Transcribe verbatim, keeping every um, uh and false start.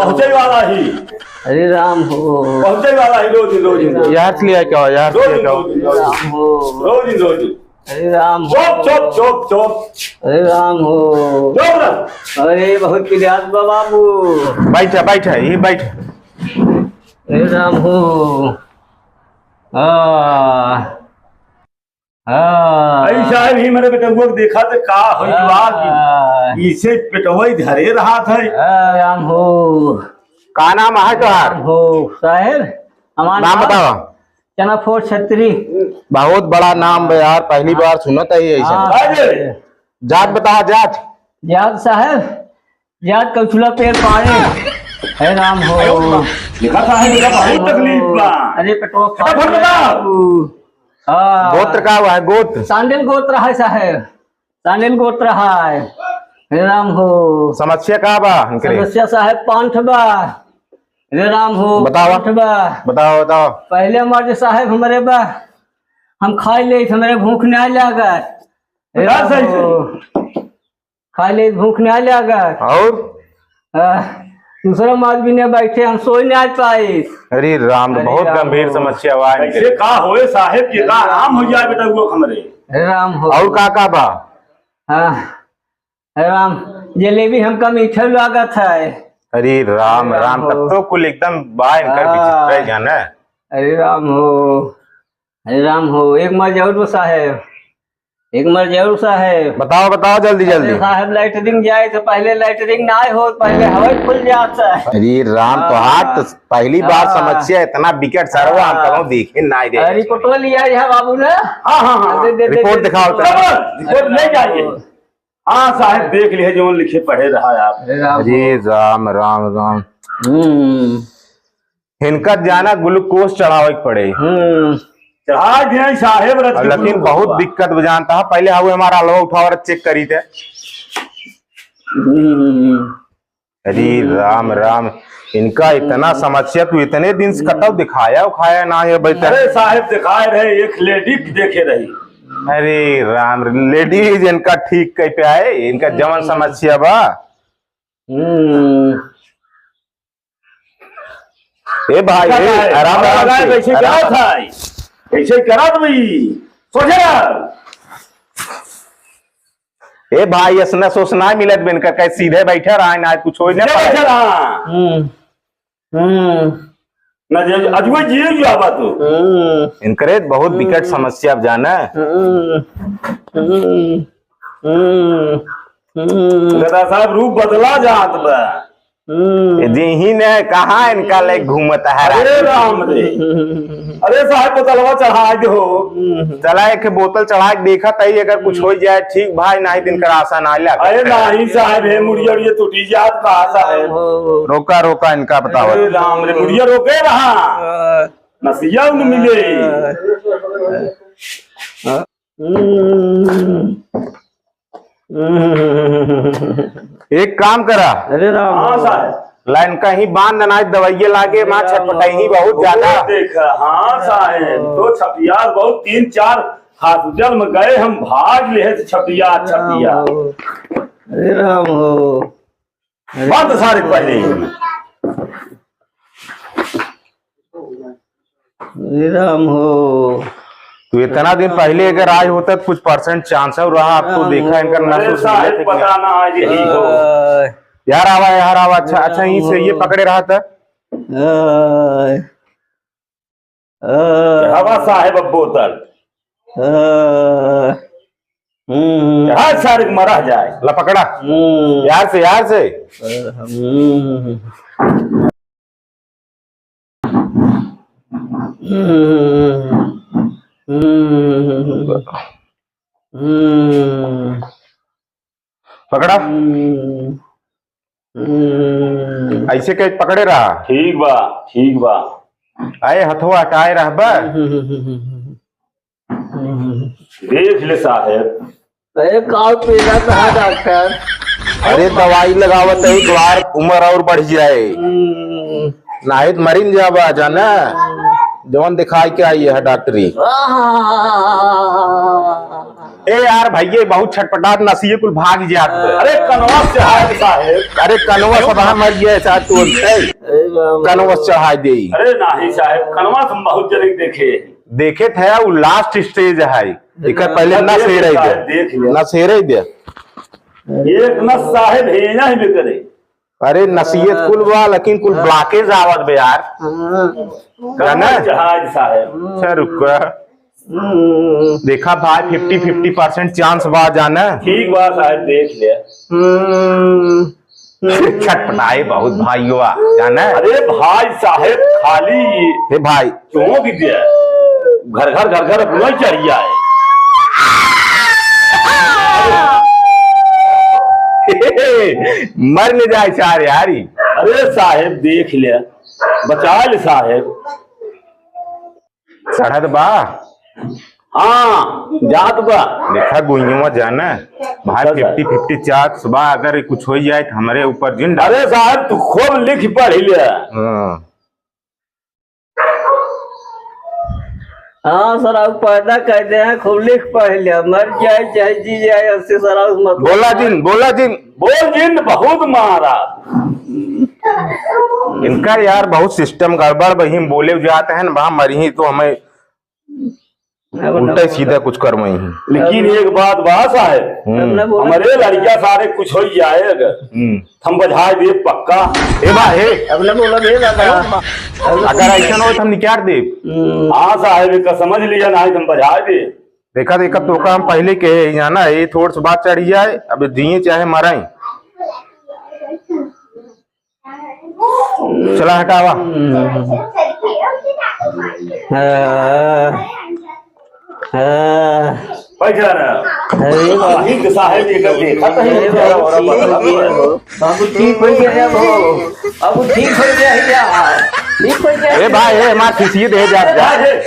पहुँचे वाला ही। अरे राम हो। पहुँचे वाला ही, रोज, रोज, रोज। यार से लिया क्या, यार से रोज, लिया क्या? रोज, रोज। राम हो। रोज, रोज। अरे राम हो। चुप, चुप, चुप, चुप। अरे राम हो। चुप रह। अरे बहुत पिरात बा बाबू। बैठा, बैठा, ये बैठा। अरे राम हो। आ। हाँ। अरे साहब, ही मेरे बेटउआ के देखा तो का होई बा कि हाँ। इसे पेटवा ही धरे रहत है। हाँ, राम हो। का नाम है तोहार? राम हो, साहेब, हमार नाम नाम बतावा। चनाफोर छत्री। बहुत बड़ा नाम बा यार, पहली बार सुनत है ऐसा। हाँ, अरे। जात बतावा, जात। जात साहेब, याद कछुला पेड़ पाड़े। हे राम हो। लिखा था है बेटा, बहुत तकलीफ बा। अरे पेटवा फटाफट बता। हाँ। गोत्र का हुआ है, गोत्र? सांडिल गोत्र है साहेब, सांडिल गोत्र है। हे राम हो। समस्या का बा इनके? समस्या साहेब पांठ बा। हे राम हो, बतावा। पांठ बा। बतावा, बतावा। पहले मर्ज साहेब हमरे बा, हम खाई ले, हमरे भूख ना लागत। हे बता राम सही से। हो। खाली भूख ना लागत। और? आ, दूसरा माल भी ना बैठे, हम सोई ना पाइस। अरे राम, अरे बहुत राम गंभीर हो। समस्या बा इनके। कैसे का होए साहेब, के का आराम हो जाए बेटउआ हमरे। अरे राम हो। और का का बा? हाँ, अरे राम, जलेबी हमका मीठा लागत है। अरे राम, अरे राम राम, हो। तब तो कुल एकदम बा इनकर हाँ। विचित्र है जाना। अरे राम हो, अरे राम हो, एक मर्ज और बा साहेब। एक मर्ज और साहेब। बताओ, बताओ, जल्दी, अरे जल्दी। साहेब, लैटरिन जाए तो पहले लैटरिन ना हो, पहले हवाई खुल जात है। अरे राम, हाँ। तोहार तो पहली बार हाँ। समस्या इतना विकट सरवा हम हाँ। कबहुँ देखे ना रहे। अरे रिपोर्टवा लिया है बाबू ने। हाँ, हाँ, हाँ। दे, दे, दे, रिपोर्ट दे, दिखाओ दे, तो। चलो, रिपोर्ट ले जाइए। हाँ साहेब, देख लिए जौन लिखे पढ़े रहा आप। अरे राम। अरे राम, राम, राम। हम्म। इनका जाना ग्लूकोज चढ़ावे के पड़े। हम्म। चढ़ा दिया साहेब, रथ और के लेकिन ग्लूकोज बहुत बा। दिक्कत बा जानता है। पहले हाँ, वो हमारा हलवा उठाओ और चेक करी थे। हम्म। अरे राम, राम, इनका इतना हम्म। समस्या, तू इतने दिन से कतौ दिखाया उखाया ना है भाई। अरे साहेब, दिखाए रहे, एक लेडी देखे रही। अरे राम, लेडीज इनका ठीक कह पे आए, इनका जवन हम्म। समस्या बा। हम्म। ए भाई, ए, आराम, आराम से, कैसे आराम। करत है? कैसे करत भाई? सोचे ना। ए भाई, ऐसना सोच ना मिलत बा इनका, कहीं सीधे बैठे रहा, ना कुछ होई ना सीधे पाए। बैठे रहा। हम्म। हम्म। ना जे, अजुए जिए जो आवा तू। हम्म। इनकरे बहुत विकट हम्म। समस्या अब जाना। हम्म। हम्म। हम्म। हम्म। गदा साहब, रूप बदला जात बा। हम्म। ये देही ने कहाँ इनका ले घूमत है अरे रात? राम रे। अरे साहब, बोतलवा चढ़ा दे हो। चला, एक बोतल चढ़ा के देखा तई, अगर कुछ हो जाए ठीक भाई, नहीं दिन कर आशा ना लग। अरे नहीं साहब, हे मुड़िया उड़िया टूटी जात बा साहब। रोका, रोका, इनका बताओ। अरे राम रे, मुड़िया रोके रहा। नसिया उन मिले। हम्म। हम्म। एक काम करा। अरे राम। हाँ, साहब। लाइन का ही बांध ना, दवाइये लागे, माँ अरे राम। छटपटाई ही बहुत ज्यादा। वो देखा, हाँ, साहब, तो छपिया बहुत तीन चार हॉस्पिटल में गए, हम भाग ले से छपिया, छपिया। अरे राम हो। बात सारे पहले ही। अरे राम हो। तू इतना दिन पहले अगर आए होता तो कुछ परसेंट चांस है रहा, आपको देखा इनका अरे नसों से साहब, मिलत पता ना आज यही हो। यार आवा, यार आवा, अच्छा, अच्छा, यहीं से ये पकड़े रहा था। हवा साहेब अब बोतल। हर सारे के मरा जाए। ला पकड़ा। यार से, यार से। पकड़ा। ऐसे के पकड़े रहा। ठीक बा, ठीक बा। आए हथवा हटाए रहबा। देख ले साहेब। अरे का पेला कहा डॉक्टर? अरे दवाई लगावत है, एक बार उम्र और बढ़ जाए। नाहीं तो मरिन जाबा जाना। जवन दिखाई के आई है डॉक्टरी। ए यार भइया, बहुत छटपटात, नसिये कुल भाग जात बा। अरे कनवा चढ़ाए साहेब। अरे कनवा सब हाँ मर गया साहब, तू ए, कनवा चढ़ाए दे। अरे नाही साहेब, कनवा हम बहुत जने देखे। देखे थे, वो last stage है। एकर पहले अब ना देख सेरे साहेब, दे। देख लिया। ना सेरे दे। एक ना साहेब है, ना ही में करे। अरे नसीहत कुल बा, लेकिन कुल blockage आवत बे यार। हाँ। जाना? जहाज साहेब। अच्छा, रुक। हम्म। देखा भाई, fifty fifty percent chance बा, जाना? ठीक बा साहेब, देख ले। हम्म। छटपटाए बहुत भाइयों, जाना? अरे भाई साहेब, खाली हे भाई। चौंक दिया। घर घर, घर घर अपना चढ़िया है। मर न जाए चार यारी। अरे साहेब, देख ले, बचा ले साहेब। चढ़त बा। हाँ, जात बा। देखा गुइयों जाना, भाई, अच्छा, सर। Fifty fifty chance बा, अगर कुछ हो जाए तो हमरे ऊपर जिन डाल। अरे साहेब, तू खूब लिख पढ़ ले। हाँ। हाँ सर, आप पैदा कर दे हैं, खूब लिख पढ़ लिया, मर जाए चाहे जी जाए, ऐसे सर, आप मत बोला जिन, बोला जिन। बोल जिन, बहुत मारा। इनका यार बहुत system गड़बड़ बहिम, बोले जाते हैं ना, वहाँ मरी ही तो हमें अब उल्टा ना सीधा कुछ करवाई ही। लेकिन एक बात बा साहेब, हम्म। अब ना बोला। हमारे लड़कियां सारे कुछ हो जाए अगर, हम्म। हम बजाए दे पक्का। ए बा, हे। अब ना बोला बे दादा। अगर ऐसा ना हो तो हम निकाल दे। हम्म। हाँ साहेब, एक समझ लिया ना, हम बजाए दे। देखा, देखा, तोका हम पहले कहे ही ना, ये थोड़ सी बात चढ़ी जाए, अब जिए चाहे मराई। चला हटावा। हाँ। हाँ। बैठा रहा। अरे बाबा। ठीक साहेब, ये कर दे। अरे बाबा, ठीक हो गया हो। बाबू, ठीक हो गया हो। बाबू, ठीक हो गया है यार। ठीक हो गया। ए भाई, ए, मार खींचिए दे जा, जा। अरे भाई,